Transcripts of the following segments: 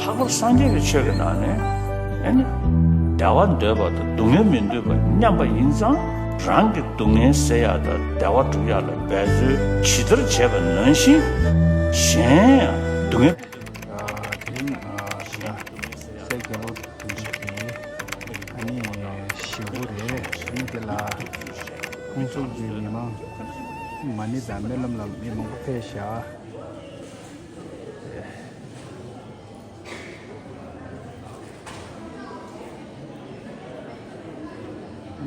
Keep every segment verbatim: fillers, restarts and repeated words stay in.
ལྷག་པར་སངས་རྒྱས་ཀྱི་ཆོས་ཀྱི་ནང་ནས་ཨེ་ནི། བདེ་བ་འདོད་པ་དང་སྡུག་བསྔལ་མི་འདོད་པ་མཉམ་པ་ཡིན་ཙང་། རང་གི་སྡུག་བསྔལ་སེལ་ཡག་དང་བདེ་བ་སྒྲུབ་ཡག་ལ་འབད་རྩོལ་ཇི་ལྟར་བྱས་པ་ནང་བཞིན། གཞན་ཡང་སྡུག་བསྔལ། ཨ། དེ་རིང་ཨ་ད་སྲས་རྒྱལ་པོ་དོན་གྲུབ་ཀྱི་ཨ་ནི་ཞེ་པོ་རེད། ཨ་ནི་དེ་ལ་ཁོང་ཚོ་གི་མི་མང་མ་ཎི་དང་སྨོན་ལམ་ལ་མི་མང་པོ་ཕེབས་ཤག་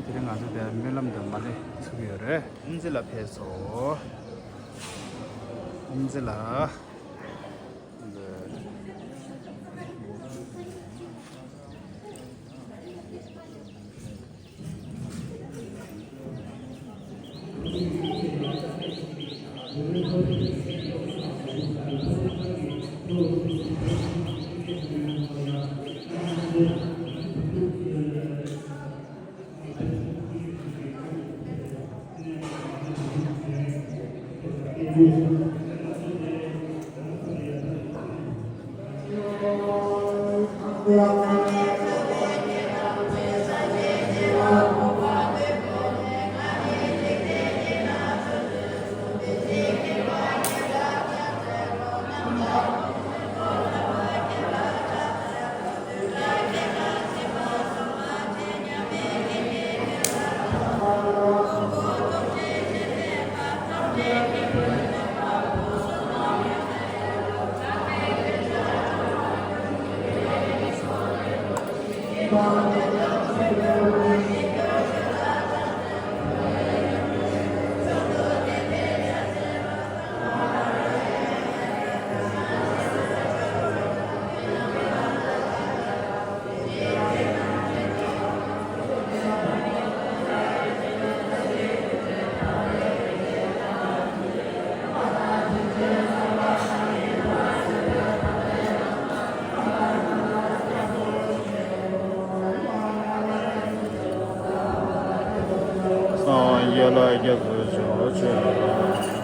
དེ་རིང་ང་ཚོ་དེ་སྨོན་ལམ་དང་མ་ཎི་ཚུགས་ཡོད་རེད། དབུ་མཛད་ལགས་ཕེབས་སོང་། དབུ་མཛད་ལགས། གསང་བ་ཡན་ལག་བརྒྱད་ཚོགས་ཆོས།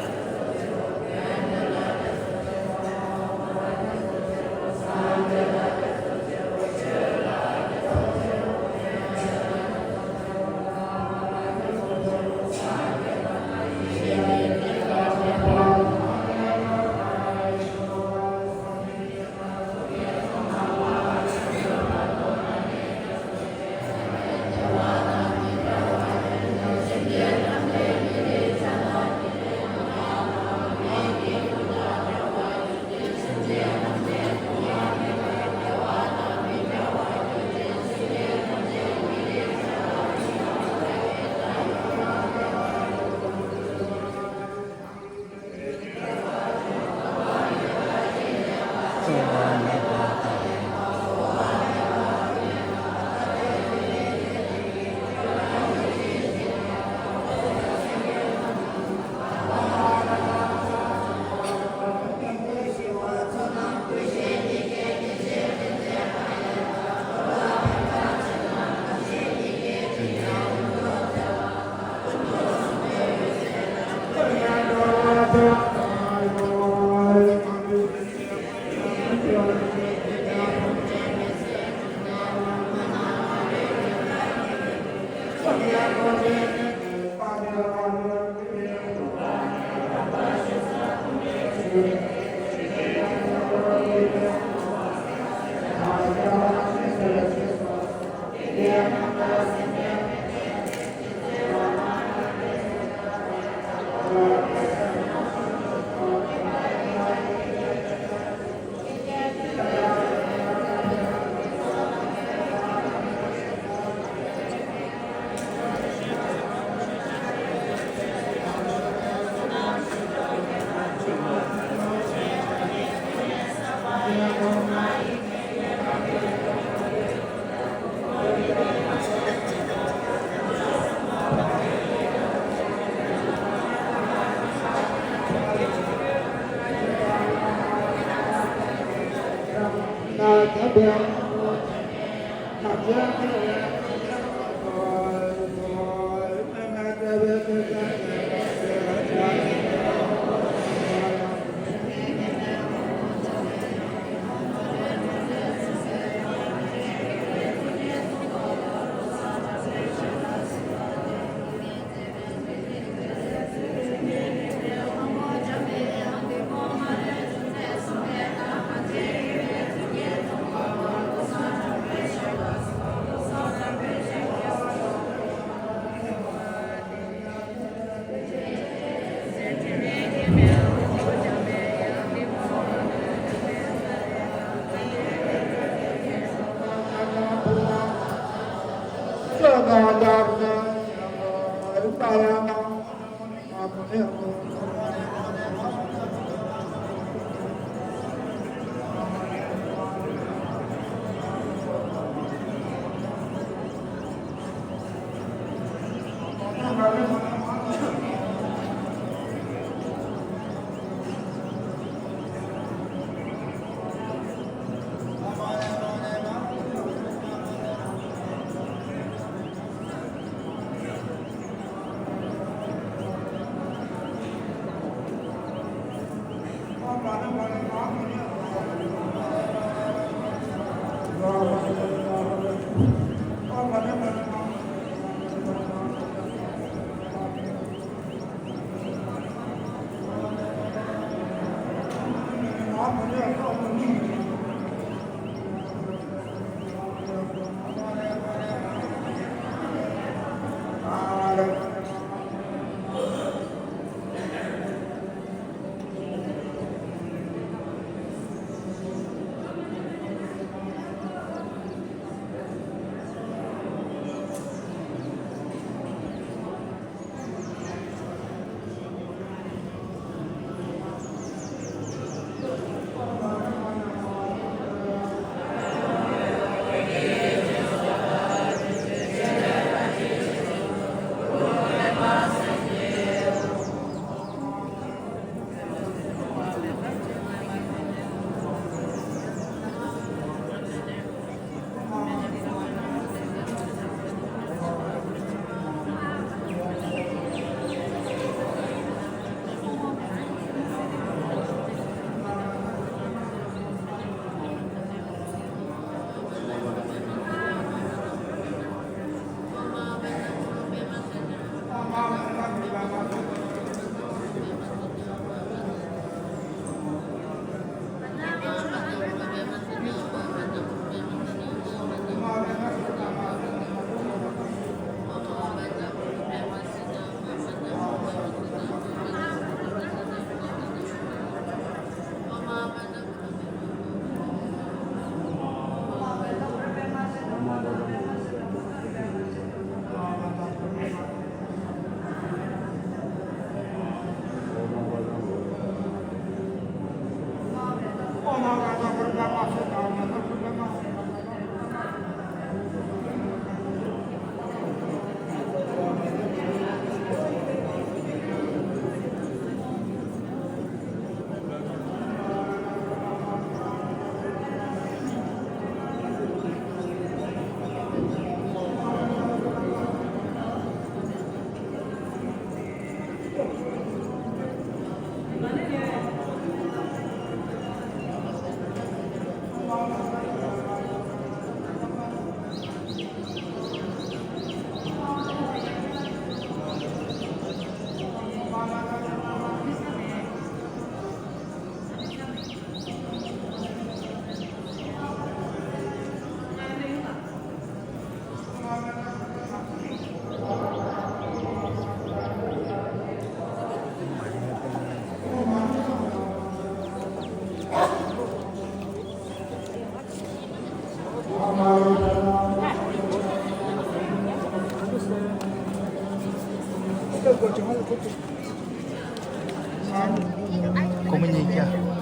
ཁོ་མོ་གཉིས་ཀྱང་།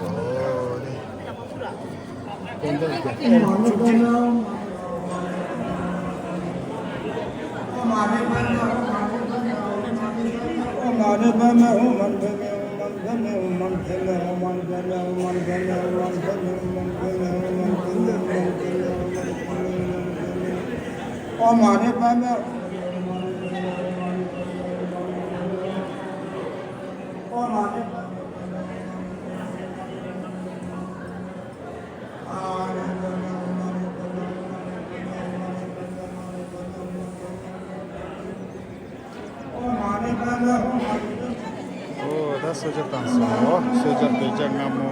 ཨོ། ད་གསོལ་ཇ་བཏང་སོང་། གསོལ་ཇ་བོད་ཇ་མངར་མོ།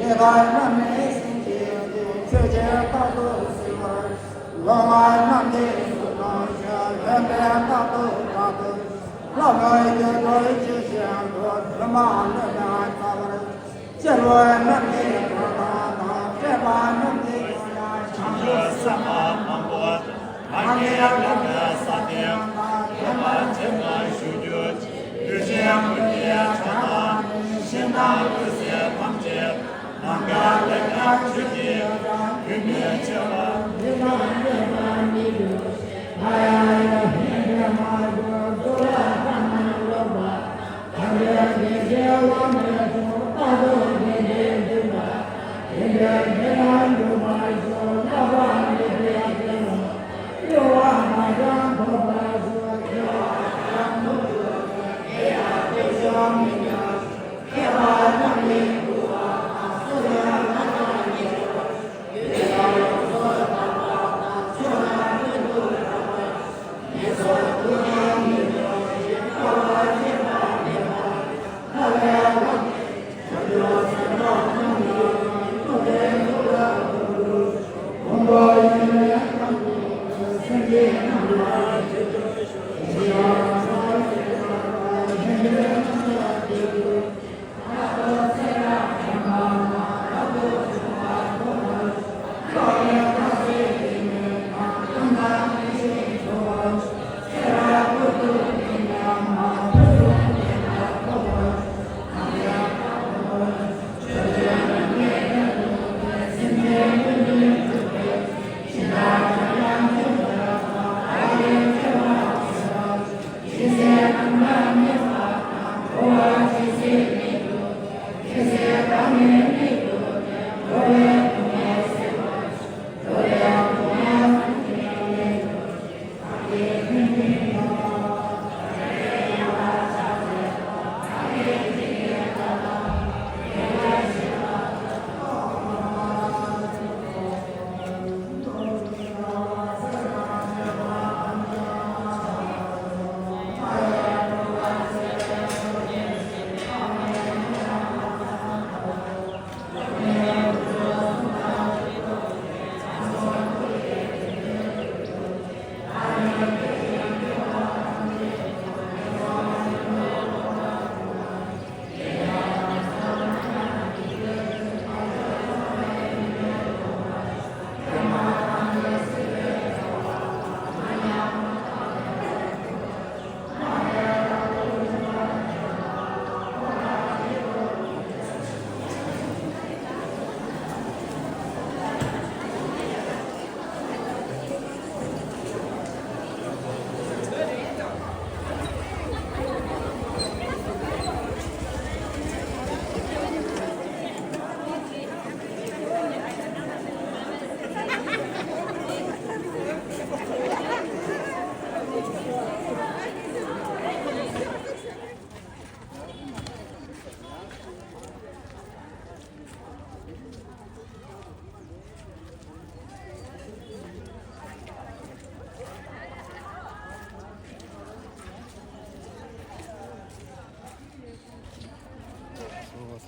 ཆོས་ལ་རྣམ་སྨིན་སེམས་ཅན་གྱི། ཆོས་ཀྱི་རྟག་ཏུ་བཟོད་པར་ཤོག། སློབ་མ་རྣམས་ཀྱི་གཟུགས་དང་ཕྱོགས། ཡོན་ཏན་རྟག་ཏུ་དག་ཏུ་གསོལ། སློབ་མའི་རྒྱུད་དུ་སྐྱེ་ཞིང་འགྲོ། སྒྱུ་མ་ལུས་ལ་སྩལ་བར་བྱ། སྐྱེ་བོ་རྣམས་ཀྱི་དོན་དག་དང་། སྐྱེས་པ་རྣམས་ཀྱི་དོན་ཡང་། བྱང་ཆུབ་སེམས་དཔའ་མང་པོ་དག། ང་གིས་བསླབ་པའི་ས་སྟེང་དུ། ཡོན་པ་ཇི་ཙམ་བཞུགས་གྱུར་ཅིག། གདུལ་བྱའི་མུ་སྟེགས་དགྲ་དང་ནི། ཞིང་དང་ལུས་སེམས་ཐམས་ཅད། ནམ་མཁའ་ལས་ཀྱང་ཆོས་ཀྱི་དབྱིངས། རྒྱུན་མི་འཆད་པར། འདི་དང་འདོད་པ་ཉིད་དུ་སྤྱད། ད་ཡང་ཡང་བསྙེན་པར་མ་གྱུར། རྫོགས་པའི་སངས་རྒྱས་ཀློག་པ། ཐམས་ཅད་མཁྱེན་ཅིང་བློ་འདས་ཤོག། རྟག་ཏུ་དགེ་འདུན་འདུན་པ། དེ་འདྲའི་དགེ་རྣམས་འགྲུབ་པར་ཤོག། བསླབ་པ་མེད་པའི་དགེ་སློང་། གཡོ་བ་མ་བྱང་ཐོབ་པར་ཤོག། དགེ་བ་བྱང་ཐོབ་ཤོག། དེ་ཡང་དགེ་སྦྱོར་མི་འདའ། མཁས་པ་རྣམས་ནི་མགུ་བ་དང་། སོ་ཡང་ང་དང་ཉེ་བར།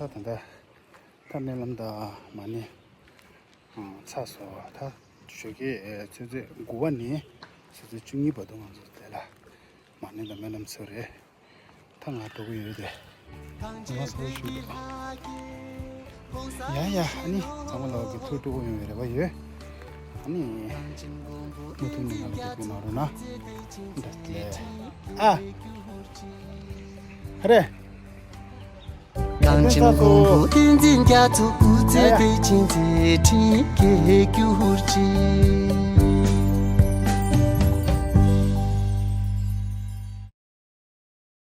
ད་ལྟ་ད་སྨོན་ལམ་དང་མ་ཎི་ཚར་སོང་། ད་ཞོགས་ཀས་ཆུ་ཚོད་དགུ་པ་ནས་ཆུ་ཚོད་བཅུ་གཉིས་བར་དུ་ང་ཚོ་དེ་ལ་མ་ཎི་དང་སྨོན་ལམ་ཚུགས་རེད། ད་ང་འགྲོ་གི་ཡོད་དེ། ང་ཚོ་ཞུ་འདུག་ཡ་ཡ། ཨ་ནི་ཚང་མ་ལོག་གི་ཐུགས་སྤྲོ་པོ་ཡོང་བའི་རེ་བ་ཡོད། ཨ་ནི་མུ་མཐུད་ནས་ང་ལ་རྒྱབ་སྐྱོར་གནང་རོགས་གནང་། འདྲ་ལས། ཨ། ཧ་རེ། གངས་ཅན་མགོན་པོ་བསྟན་འཛིན་རྒྱ་མཚོ་སྐུ་ཚེ་བརྟན་ཅིང་མཛད་འཕྲིན་རྒྱས་གྱུར་ཅིག།